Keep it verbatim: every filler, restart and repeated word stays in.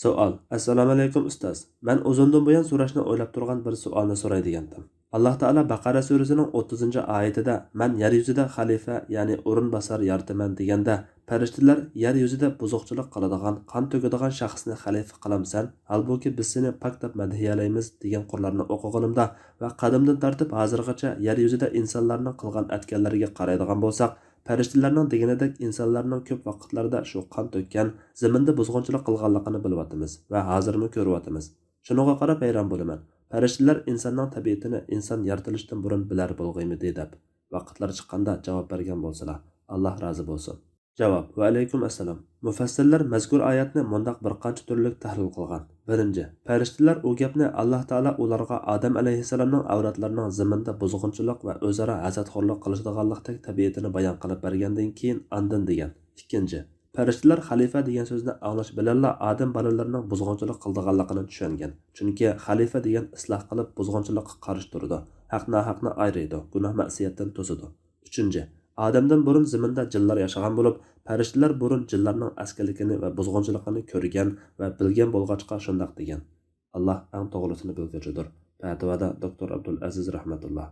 سوئال. ئەسسالامۇئەلەيكۇم ئۇستاز. مەن ئۇزۇندىن بۇيان سوراشنى ئويلاپ تۇرغان بىر سوئالنى سوراي دېگەنتىم. ئاللاھ تائالا بەقەرە سۈرىسىنىڭ ئوتتۇزىنچى ئايىتىدە، مەن يەر يۈزىدە خەلىپە، يەنى ئورۇنباسار يارىتىمەن دېگەندە، پەرىشتىلەر يەر يۈزىدە بۇزۇقچىلىق قىلىدىغان، قان تۆكىدىغان شەخسنى خەلىپە قىلامسەن؟ ھالبۇكى بىز سېنى پاك دەپ مەدھىيەلەيمىز دېگەن قۇرلارنى ئوقۇغىنىمدا ۋە قەدىمدىن تارتىپ ھازىرغىچە يەر يۈزىدە ئىنسانلارنىڭ قىلغان ئەتكەنلىرىگە قارايدىغان بولساق، پەرىشتىلەرنىڭ دېگىنىدەك ئىنسانلارنىڭ كۆپ ۋاقىتلاردا شۇ قان تۆككەن، زېمىندا بۇزغۇنچىلىق قىلغانلىقىنى بىلىۋاتىمىز ۋە ھازىرمۇ كۆرۈۋاتىمىز. شۇنىڭغا قاراپ ھەيران بولىمەن. پەرىشتىلەر ئىنساننىڭ تەبىئىتىنى ئىنسان يارىتىلىشتىن بۇرۇن بىلەر بولغىيمىدى دەپ، ۋاقىتلار چىققاندا جاۋاب بەرگەن بولسىلا، ئاللاھ رازى بولسۇن. جاۋاب. ۋەئەلەيكۇم ئەسسالام. مۇفەسسىرلەر مەزكۇر ئايەتنى مۇنداق بىر قانچە تۈرلۈك تەھلىل قىلغان. بىرىنچى، پەرىشتىلەر ئۇ گەپنى ئاللاھ تائالا ئۇلارغا ئادەم ئەلەيھىسسالامنىڭ ئەۋلادلىرىنىڭ زېمىندا بۇزغۇنچىلىق ۋە ئۆزئارا ھەسەتخورلۇق قىلىشىدىغانلىقتەك تەبىئىتىنى بايان قىلىپ بەرگەندىن كېيىن ئاندىن دېگەن. ئىككىنچى، پەرىشتىلەر خەلىپە دېگەن سۆزنى ئاڭلاش بىلەنلا ئادەم بالىلىرىنىڭ بۇزغۇنچىلىق قىلىدىغانلىقىنى چۈشەنگەن. چۈنكى خەلىپە دېگەن ئىسلاھ قىلىپ، بۇزغۇنچىلىققا قارشى تۇرىدۇ، ھەق ناھەقنى ئايرىيدۇ، گۇناھ مەسىيەتتىن توسىدۇ. ئۈچىنچى، ئادەمدىن بۇرۇن زېمىندا جىنلار ياشىغان بولۇپ، پەرىشتىلەر بۇرۇن جىنلارنىڭ ئەسكىلىكىنى ۋە بۇزغۇنچىلىقىنى كۆرگەن ۋە بىلگەن بولغاچقا شۇنداق دېگەن. ئاللاھ ئەڭ توغرىسىنى بىلگۈچىدۇر. پەتىۋادا دوكتور ئابدۇلئەزىز رەھمەتۇللا.